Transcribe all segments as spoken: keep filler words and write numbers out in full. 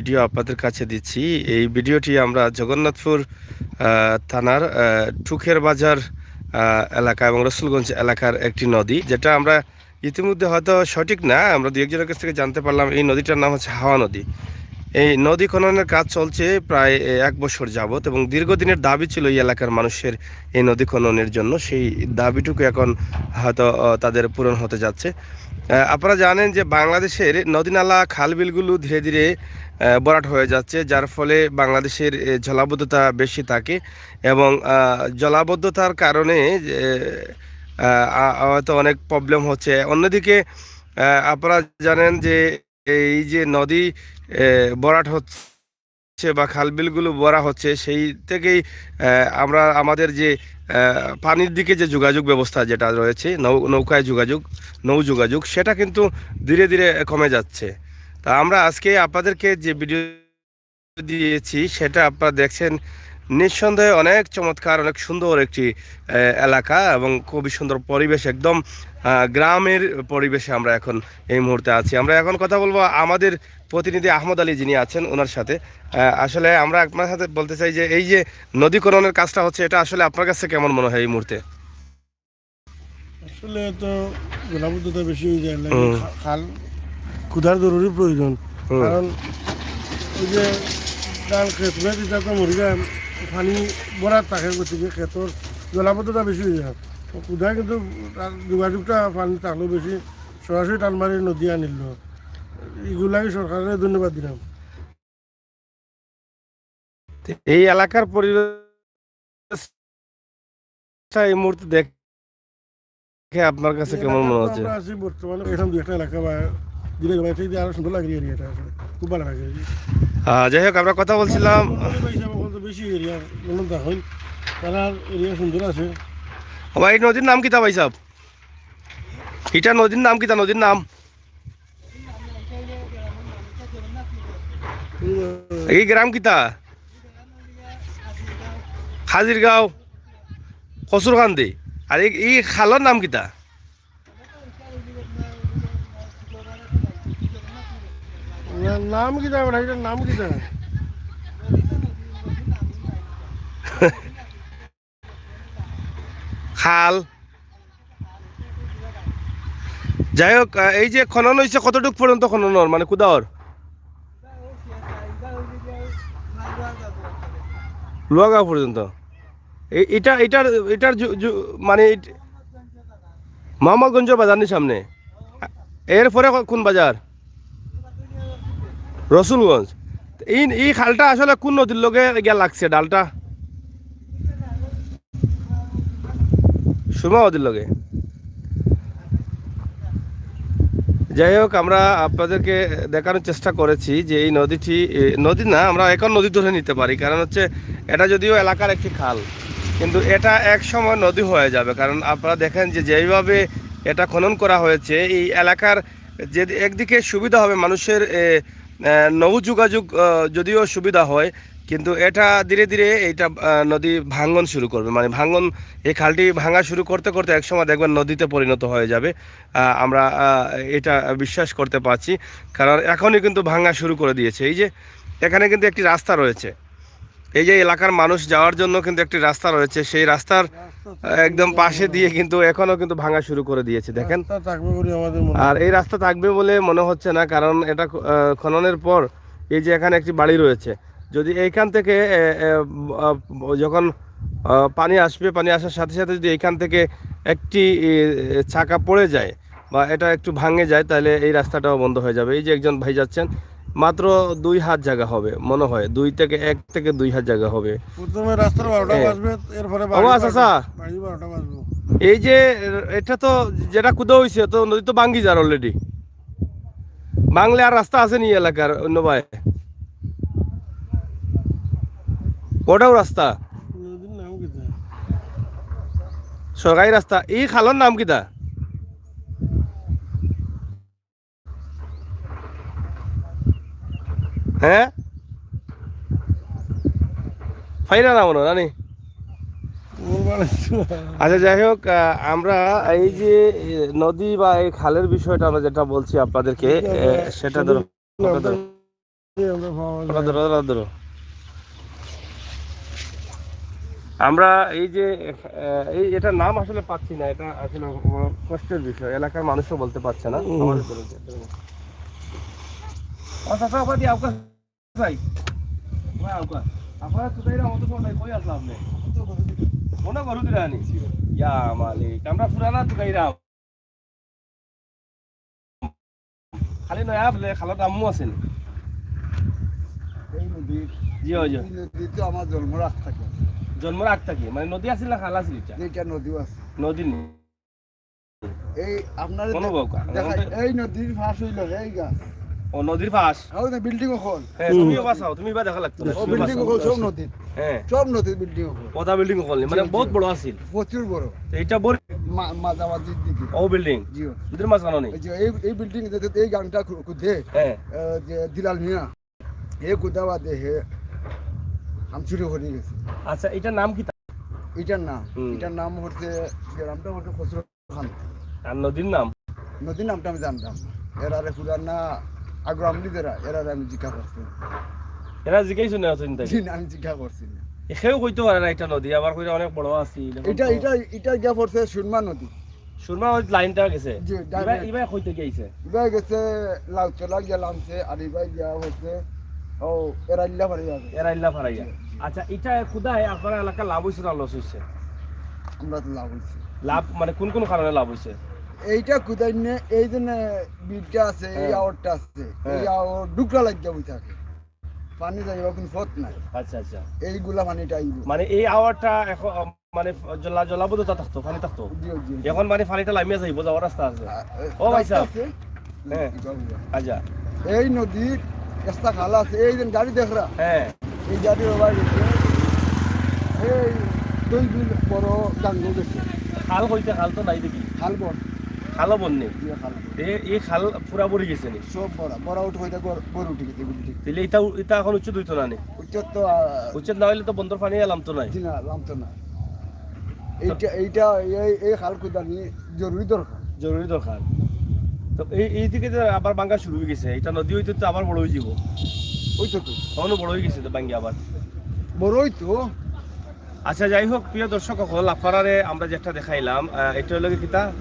ভিডিও আপনাদের কাছে দিচ্ছি। এই ভিডিওটি আমরা জগন্নাথপুর আহ, থানার আহ, টুকের বাজার আহ, এলাকা এবং রসুলগঞ্জ এলাকার একটি নদী, যেটা আমরা ইতিমধ্যে, হয়তো সঠিক না, আমরা দু একজনের কাছ থেকে জানতে পারলাম এই নদীটার নাম হচ্ছে হাওয়া নদী। এই নদী খননের কাজ চলছে প্রায় এ, এক বছর যাবত এবং দীর্ঘদিনের দাবি ছিল এই এলাকার মানুষের এই নদী খননের জন্য। সেই দাবিটুকু এখন হয়তো আহ, তাদের পূরণ হতে যাচ্ছে। আহ, আপনারা জানেন যে বাংলাদেশের নদী নালা খাল বিলগুলো ধীরে ধীরে আহ, ভরাট হয়ে যাচ্ছে, যার ফলে বাংলাদেশের এ, জলাবদ্ধতা বেশি থাকে এবং আহ, জলাবদ্ধতার কারণে যে, আহ, আ- হয়তো অনেক প্রবলেম হচ্ছে। অন্যদিকে আহ, আপনারা জানেন যে এই যে নদী আহ, ভরাট হচ্ছে বা খাল বিলগুলো ভরা হচ্ছে, সেই থেকেই আহ, আমরা আমাদের যে আহ, পানির দিকে যে যোগাযোগ ব্যবস্থা যেটা রয়েছে, নৌ নৌকায় যোগাযোগ, নৌ যোগাযোগ, সেটা কিন্তু ধীরে ধীরে কমে যাচ্ছে। তা আমরা আজকে আপনাদেরকে যে ভিডিও দিয়েছি, সেটা আপনারা দেখছেন, নিঃসন্দেহে অনেক চমৎকার, অনেক সুন্দর একটি আহ, এলাকা এবং খুবই সুন্দর পরিবেশ, একদম আহ, গ্রামের পরিবেশে আমরা এখন এই মুহূর্তে আছি। আমরা এখন কথা বলবো আমাদের প্রতিনিধি আহমদ আলী যিনি আছেন ওনার সাথে। আহ, আসলে আমরা আপনার সাথে বলতে চাই যে এই যে নদীকরণের কাজটা হচ্ছে, এটা আসলে আপনার কাছে কেমন মনে হয় এই মুহূর্তে? আসলে তো জলাবদ্ধতা বেশি হয়ে যায় লাগে। হুম। খা- খাল খুদার জরুরি প্রয়োজন। হুম। কারণ ওই যে ধান খেত দিতে তো মরি যায়, পানি ভরাট থাকে, গতিকে খেতর জলাবদ্ধতা বেশি হয়ে যায়। তো খুদায় কিন্তু তার যোগাযোগটা পানি থাকলেও বেশি সরাসরি টান মারি নদী আনিল। এগুলাকে সরকারের ধন্যবাদ দিলাম। এই এলাকার পরিবেশটা এই মুহূর্তে দেখে আপনার কাছে কেমন মনে হচ্ছে? আমরা আছি বর্তমানে, এখানে দুই একটা এলাকা বা দিলে ভাই, এটা আরো সুন্দর লাগে এরিয়াটা আসলে, খুব ভালো লাগে। আহ, যাই হোক, আমরা কথা বলছিলাম। ভাই সাহেব, এখন তো বেশি এরিয়া বললাম তো এখন, তারা এরিয়া সুন্দর আছে। ভাই, এই নদীর নাম কিতা ভাই সাহেব? এটা নদীর নাম কিতা? নদীর নাম এই গ্রাম কিতা? খাজিরগাঁও, কচুরকান্দি। আর এই, এই খালর নাম কিতা? না-, নাম কিতা বেটা, এটার নাম কিতা? খাল। যাই হোক, আহ, এই যে খনন হইছে, কতটুক পর্যন্ত খনন অর, মানে কুদাওর? লোয়াগাঁও পর্যন্ত। এ-, এটা, এটার, এটার জু-, জু-, মানে এট-, মোহাম্মদগঞ্জ বাজার নি সামনে। এরপরে ক-, কোন বাজার? রসুলগঞ্জ। এই, এই খালটা আসলে কোন নদীর লগে গিয়া লাগছে ডালটা? সুরমা নদীর লগে। যাই হোক, আমরা আপনাদেরকে দেখানোর চেষ্টা করেছি যে এই নদীটি, এ, নদী না, আমরা এখন নদী ধরে নিতে পারি, কারণ হচ্ছে এটা যদিও এলাকার একটি খাল, কিন্তু এটা এক সময় নদী হয়ে যাবে। কারণ আপনারা দেখেন যে যেইভাবে এটা খনন করা হয়েছে, এই এলাকার যে একদিকে সুবিধা হবে মানুষের, এ, এ, নৌ যোগাযোগ, আহ, যদিও সুবিধা হয়, কিন্তু এটা ধীরে ধীরে এইটা, আহ, নদী ভাঙন শুরু করবে, মানে ভাঙন, এই খালটি ভাঙা শুরু করতে করতে একসময় দেখবেন নদীতে পরিণত হয়ে যাবে। আহ, আমরা, আহ, এটা বিশ্বাস করতে পারছি, কারণ এখনই কিন্তু ভাঙা শুরু করে দিয়েছে। এই যে এখানে কিন্তু একটি রাস্তা রয়েছে, এই যে এলাকার মানুষ যাওয়ার জন্য কিন্তু একটি রাস্তা রয়েছে, সেই রাস্তার, আহ, একদম পাশে দিয়ে কিন্তু এখনো কিন্তু ভাঙা শুরু করে দিয়েছে, দেখেন। রাস্তা থাকবে বলে আমাদের মনে আর এই রাস্তা থাকবে বলে মনে হচ্ছে না, কারণ এটা খ-, আহ, খননের পর এই যে এখানে একটি বাড়ি রয়েছে, যদি এইখান থেকে, এ, এ, আহ, যখন আহ, পানি আসবে, পানি আসার সাথে সাথে যদি এইখান থেকে একটি, এ, চাকা পড়ে যায় বা এটা একটু ভাঙে যায়, তাহলে এই রাস্তাটাও বন্ধ হয়ে যাবে। এই যে একজন ভাই যাচ্ছেন, মাত্র দুই হাত জায়গা হবে মনে হয়, দুই থেকে, এক থেকে দুই হাত জায়গা হবে। প্রথমে রাস্তার বারোটা হ্যাঁ। বাজবে, এরপরে ও বাড়ি আচ্ছা, আচ্ছা। বাড়ি বারোটা বাজবো। এই যে এটা তো, যেটা কুদা হইছে, তো নদী তো ভাঙ্গি যার অলরেডি। ভাঙলে আর রাস্তা আছে নি এলাকার অন্য ভাই? ওটাও রাস্তা, নদীর নাম কিতা? সরকারি রাস্তা। এই খালর নাম কিতা? হ্যাঁ, ফাইরা না মনে হয়, নানি? ওর মানে তো আচ্ছা, যাই হোক, আহ, আমরা এই যে এ, নদী বা এই খালের বিষয়টা আমরা যেটা বলছি আপনাদেরকে, এ, সেটা ধরো, ওটা ধরো। আমরা পাওয়া ওটা যায়। ধরো, ওটা ধরো। আমরা এই যে, আহ, এই, এটার নাম আসলে পাচ্ছি না, এটা আসলে বড় কষ্টের বিষয়, এলাকার মানুষও বলতে পারছে না। হুম। আমাদের বলে দিতে হবে। আচ্ছা, আচ্ছা, ওখানে আপনার সাই, ওখানে আপনার, আপনারা তো তাইরা অত সময় কই আসলাম আপনি? মনে করো দিলানি। ইয়া মালিক, আমরা পুরানা তো গাইরা। খালি নয়া বলে খালাত আম্মু আছেন। এই নদীর, জি, ওই যে। এই নদী তো আমার জন্মর আগ থাকি। জন্মর আগ থাকি? মানে নদী আছিল না খাল আছিল এটা? যে এটা নদীও আছে। নদী নেই। এই আপনারে কোনো দে-, বউকা। দেখাই, আমাদের এই নদীর পাশ হইল এই গাছ। ও, নদীর পাশ? হ্যাঁ, ওই যে বিল্ডিং হল। হ্যাঁ, হুম। তুমিও বাঁচাও, তুমি বা দেখা লাগতো না, ও তুমিও বিল্ডিং বাঁচাও। হল সব নদীর। হ্যাঁ। সব নদীর বিল্ডিং হল। ওটা বিল্ডিং হল নি, মানে জি, জি। বহুত বড় আছিল। প্রচুর বড়। তো এটা বড় মা-, মাঝামাঝির দিকে। ও বিল্ডিং? জি। নদীর মাঝখানে নেই? এই যে এই, এই বিল্ডিং যে, যে এই গানটা খু-, খুঁজে, হ্যাঁ। আহ, যে দিলাল মিয়া, হে খুদা বাদে হে হাম চুরি করে গেছে। আচ্ছা, এটার নাম কি তা? এটার নাম, হুম। এটার নাম হচ্ছে, গ্রামটা হচ্ছে খসরু খান। আর নদীর নাম? নদীর নামটা আমি জানতাম না। এরারে পুরানা আগ্রো আমলি যারা, এরারে আমি জিজ্ঞাসা করছি। এরা জিজ্ঞাসা শুনে আছেন তাই? জি না, আমি জিজ্ঞাসা করছি না। এ কেউ কইতে পারে না এটা নদী, আবার কইরা অনেক বড় আছে, এরকম এটা, তো। এটা, এটা গিয়া পড়ছে সুরমা নদী। সুরমা ওই লাইনটা গেছে। জি, ইবা, direct। ইবা কইতে গেছে? ইবা গেছে লাউতলা গিয়া লামছে, আর ইবা গিয়া হচ্ছে, ও, এরাইল্লা ফারাইয়া গেছে। এরাইল্লা ফারাইয়া। জি, জি। আচ্ছা, এটা খুদায় আপনার এলাকা লাভ হইছে না লস হইছে? আমরা তো লাভ হইছে। লাভ মানে কোন কোন কারণে লাভ হইছে? এইটা খুদাই নে, এই যে নে বিটটা আছে, এই হ্যাঁ। আওয়ারটা আছে, এই হ্যাঁ। আওয়ার ডুকরা লাগিয়া বই থাকে। পানি যাইবার কোনো পথ নাই। আচ্ছা, আচ্ছা। এইগুলা পানিটা আইব। মানে এই আওয়ারটা এখন, মানে জলা-, জলাবদ্ধতা থাকতো, পানি থাকতো। জি, জি, জি। এখন মানে পানিটা লামিয়া যাইব, যাওয়ার রাস্তা আছে। আ, এ, ও ভাই রাস্তা সাহেব। আছে। হ্যাঁ। জি, বাবু। আচ্ছা। এই নদীর একটা খাল আছে, এই যে গাড়ি দেখরা। হ্যাঁ। এই গাড়ি ওভার গেছে। এই দুই বিল বড় গাঙ্গ গেছে। খাল কইতে খাল তো নাই দেখি। খাল বন। খালও বন নেই। জি, খাল বন। এ-, এই খাল পুরা ভরি গেছে নি? সব ভরা, ভরা উঠে হইতে গর-, গর উঠে গেছে, বুঝলি? তাহলে এটা, এটা এখন উচ্ছেদ হইতো না নি? উচ্ছেদ তো, আহ, উচ্ছেদ না হইলে তো বন্দর পানি এলাম তো নাই। জি না, লামতো না। এইটা, এইটা, এই, এই খাল খুদানি জরুরি দরকার। জরুরি দরকার। তো এই, এই দিকে যে আবার ভাঙ্গা শুরু হয়ে গেছে, এটা নদী হইতে তো আবার বড় হয়ে যাব। ওই তো তো। তখনও বড় হয়ে গেছে তো ভাঙ্গি আবার। বড়ই তো। আচ্ছা, যাই হোক, প্রিয় দর্শক সকল, আপনারারে আমরা যেটা দেখাইলাম, আহ, এটা হলো কি কিতা?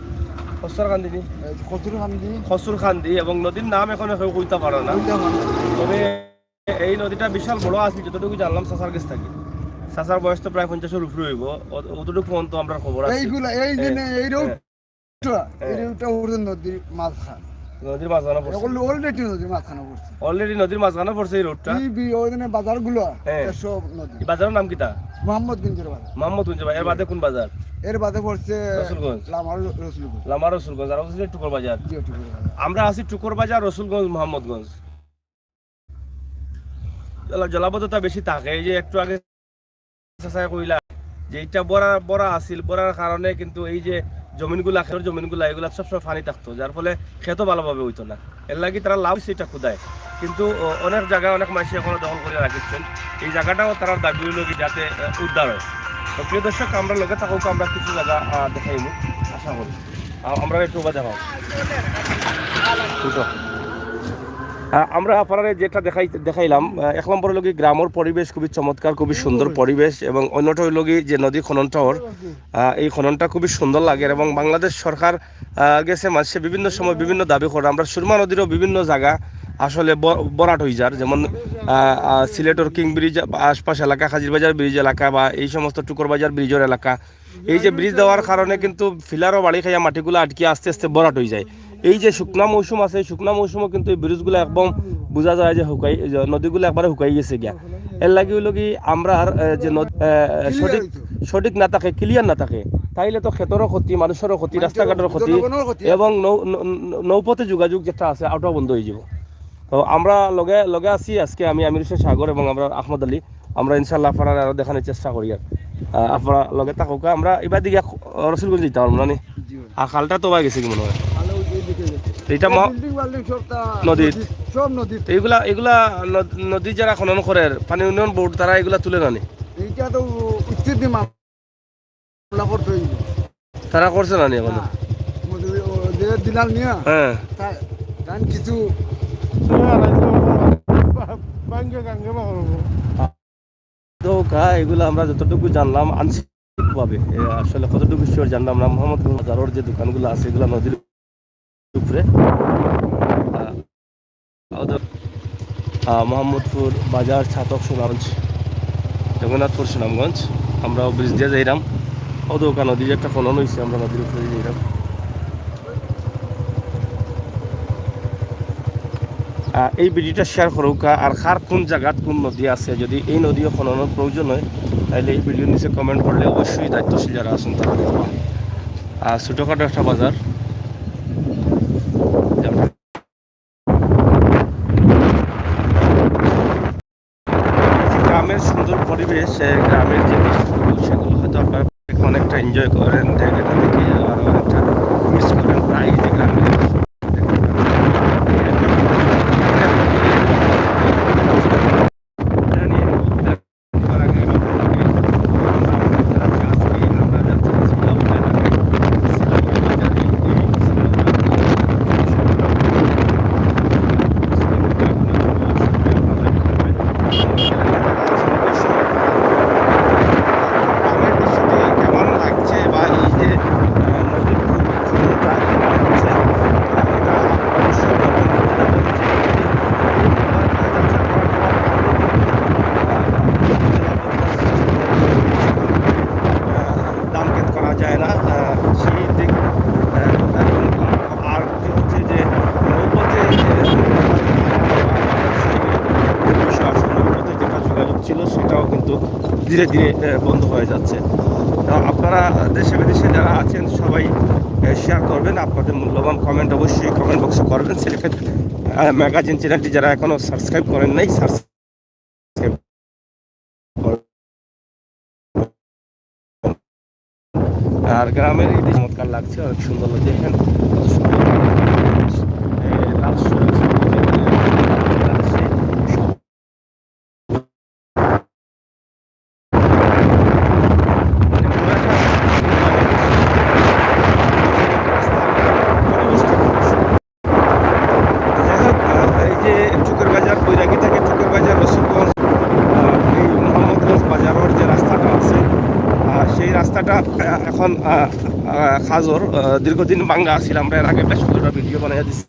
খসরকান্দি নি? এই খসরকান্দি। খসরকান্দি, এবং নদীর নাম এখন কেউ কইতে পারে না। কইতে পারে না। তবে এই নদীটা বিশাল বড় আছিল, যতটুকু জানলাম চাচার কাছ থেকে। চাচার বয়স তো প্রায় পঞ্চাশের উপরে হইব, অত-, অতটুকু পর্যন্ত আমরা খবর আছে। এইগুলা, এই যে হ্যাঁ, নে-, এই রোড হ্যাঁ। টা, হ্যাঁ। এই রোডটা উঠে নদীর মাঝখান। নদীর মাঝখানে পড়ছে। এখন already নদীর মাঝখানে পড়ছে। Already নদীর মাঝখানে পড়ছে এই রোডটা। এই বি-, ওই যে বাজারগুলো, হ্যাঁ। এটা সব নদী। এই বাজারের নাম কিতা? মোহাম্মদগঞ্জের বাজার। মোহাম্মদগঞ্জ বাজার। এর বাদে কোন বাজার? এর বাদে পড়ছে রসুলগঞ্জ। লামার রসুলগঞ্জ। লামার রসুলগঞ্জ, আর হচ্ছে টুকর বাজার। জি, টুকর বাজার। আমরা আছি টুকর বাজার, রসুলগঞ্জ, মোহাম্মদগঞ্জ। জলা-, জলাবদ্ধতা বেশি থাকে। এই যে একটু আগে চাচায় কইলা যে এটা বরা, বরা আছিল, বরার কারণে কিন্তু এই যে জমিনগুলা, খেতর জমিনগুলা, এগুলা সবসময় পানি থাকতো, যার ফলে খেতও ভালোভাবে হইতো না। এর লাগি তারা লাভ সেটা খুদায়, কিন্তু অ-, অনেক জায়গায় অনেক মানুষ এখনো দখল করে রাখছেন। এই জায়গাটাও তারা দাবি হইল কি যাতে, আহ, উদ্ধার হয়। তো প্রিয় দর্শক, আমরা লগে থাকুক, আমরা কিছু জায়গা, আহ, দেখাইব, আশা করি। আ-, আমরা একটু ওবা দেখাও। উঠো। আ-, আমরা আপনারারে যেটা দেখাই-, দেখাইলাম, আ, এক নম্বর হলো কি গ্রামের পরিবেশ খুবই চমৎকার, খুবই সুন্দর পরিবেশ, এবং অন্যটা হলো কি যে নদী খননটা ওর, আ, এই খননটা খুবই সুন্দর লাগে, এবং বাংলাদেশ সরকার, আ, গেছে মাঝে বিভিন্ন সময় বিভিন্ন দাবি করে। আমরা সুরমা নদীরও বিভিন্ন জায়গা আসলে ব-, ভরাট হয়ে যার, যেমন, আ, আ, সিলেটর কিং ব্রিজ আশপাশ এলাকা, কাজিরবাজার ব্রিজ এলাকা বা এই সমস্ত টুকর বাজার ব্রিজের এলাকা, এই যে ব্রিজ দেওয়ার কারণে কিন্তু ফিলারও বাড়ি খাইয়া মাটিগুলো আটকে আস্তে আস্তে ভরাট হয়ে যায়। এই যে শুকনা মৌসুম আছে, এই শুকনা মৌসুমও কিন্তু এই ব্রিজগুলো একদম বোঝা যায় যে হুকাই, যে নদীগুলো একবারে হুকাই গেছে গিয়া। এর লাগি হইলো কি আমরা আর, আহ, যে নদ-, আহ, সঠিক, সঠিক না থাকে, ক্লিয়ার না থাকে, তাইলে তো খেতরও ক্ষতি, মানুষেরও ক্ষতি, রাস্তাঘাটের ক্ষতি, জনগণের ক্ষতি। এবং নৌ-, নৌ-, নৌ-, নৌপথে যোগাযোগ যেটা আছে, ওটাও বন্ধ হয়ে যাব। তো আমরা লগে, লগে আছি আজকে আমি আমির হোসেন সাগর এবং আমরা আহমদ আলী। আমরা ইনশাল্লাহ আপনারা আরো দেখানোর চেষ্টা করি আর। আহ, আপনারা লগে থাকুক। আমরা এবার দিকে এক-, রসুলগঞ্জ যেতে পারবো না নি? জি ভাই। আর খালটা তো ভাই গেছে কি মনে হয়? তাহলে ওই, ওই দিকে গেছে। এটা এই মা-, বিল্ডিং বাল্ডিং সব তা নদীর। নদীর, সব নদীর। তো এগুলা, এগুলা নদ-, নদী যারা খনন করে, পানি উন্নয়ন বোর্ড, তারা এগুলা তুলে না নি? এইটা তো উচিত মামলা করতে হইব। তারা করছে না নি এখনো? না। ওই যে দিলাম নিয়া। হ্যাঁ। তা-, তান কিছু ভাঙ্গে গাঙ্গে বা করবো। তো কা এগুলা আমরা যতটুকু জানলাম আংশিকভাবে, এ, আসলে কতটুকু শিওর জানলাম না। মোহাম্মদপুর বাজারর যে দোকানগুলো আছে, এগুলা নদীর উপরে। আহ, আমাদের, আহ, মোহাম্মদপুর বাজার, ছাতক, সুনামগঞ্জ, জগন্নাথপুর, সুনামগঞ্জ। আমরা ব্রিজ দিয়া যাইরাম। ও তো ওখানে নদীর একটা খনন হইছে, আমরা নদীর উপরে যাইরাম। আহ, এই ভিডিওটা শেয়ার করুক্কা, আর কার কোন জাগাত কোন নদী আছে, যদি এই নদীও খননের প্রয়োজন হয়, তাহলে এই ভিডিওর নিচে কমেন্ট করলে অবশ্যই দায়িত্বশীল যারা আছেন তারা দেখবা। আর ছোটোখাটো একটা বাজার। গ্রামের সুন্দর পরিবেশ, এ, গ্রামের যে দৃশ্যগুলো, সেগুলো হয়তো আপনারা অনেকটা এনজয় করেন, জায়গাটা দেখে আরো অনেকটা মিস করেন। প্রায় এই যে গ্রামের গ্রামের দৃশ্যটি কেমন লাগছে বা এই যে, আহ, নদীর খননটা কেমন হচ্ছে, আহ, এটা অবশ্যই বলবেন। ধান খেত করা যায় না, আহ, সেই দিক, আহ, এবং আর কি হচ্ছে যে নৌপথে যে, সেই বিষয় আছে, নৌপথে যেটা যোগাযোগ ছিল সেটাও কিন্তু ধীরে ধীরে, আহ, বন্ধ হয়ে যাচ্ছে। তো আপনারা দেশে বিদেশে যারা আছেন সবাই, আহ, শেয়ার করবেন, আপনাদের মূল্যবান কমেন্ট অবশ্যই কমেন্ট বক্সে করবেন। সিলেটের, আহ, ম্যাগাজিন চ্যানেলটি যারা এখনো সাবস্ক্রাইব করেন নাই, সাবস্ক্রাইব আর গ্রামের এই যে চমৎকার লাগছে, অনেক সুন্দর লাগছে। এখানে কত সুন্দর পরিবেশ, এ, লাল সবুজ, এ, লাগছে। মানে পুরাটা রাস্তা, পরিবেশটা খুব সুন্দর। যাই হোক, আহ, এই যে চকের বাজার, বৈরাগী থেকে চকের বাজার, রসুলগঞ্জ, আহ, এই মোহাম্মদগঞ্জ বাজারর যে রাস্তাটা আছে, আহ, সেই রাস্তাটা, আহ, এখন, আহ, আহ, খাজর, আহ, দীর্ঘদিন ভাঙ্গা আছিল। আমরা এর আগে বেশ কতটা ভিডিও বানাইয়া দিছি।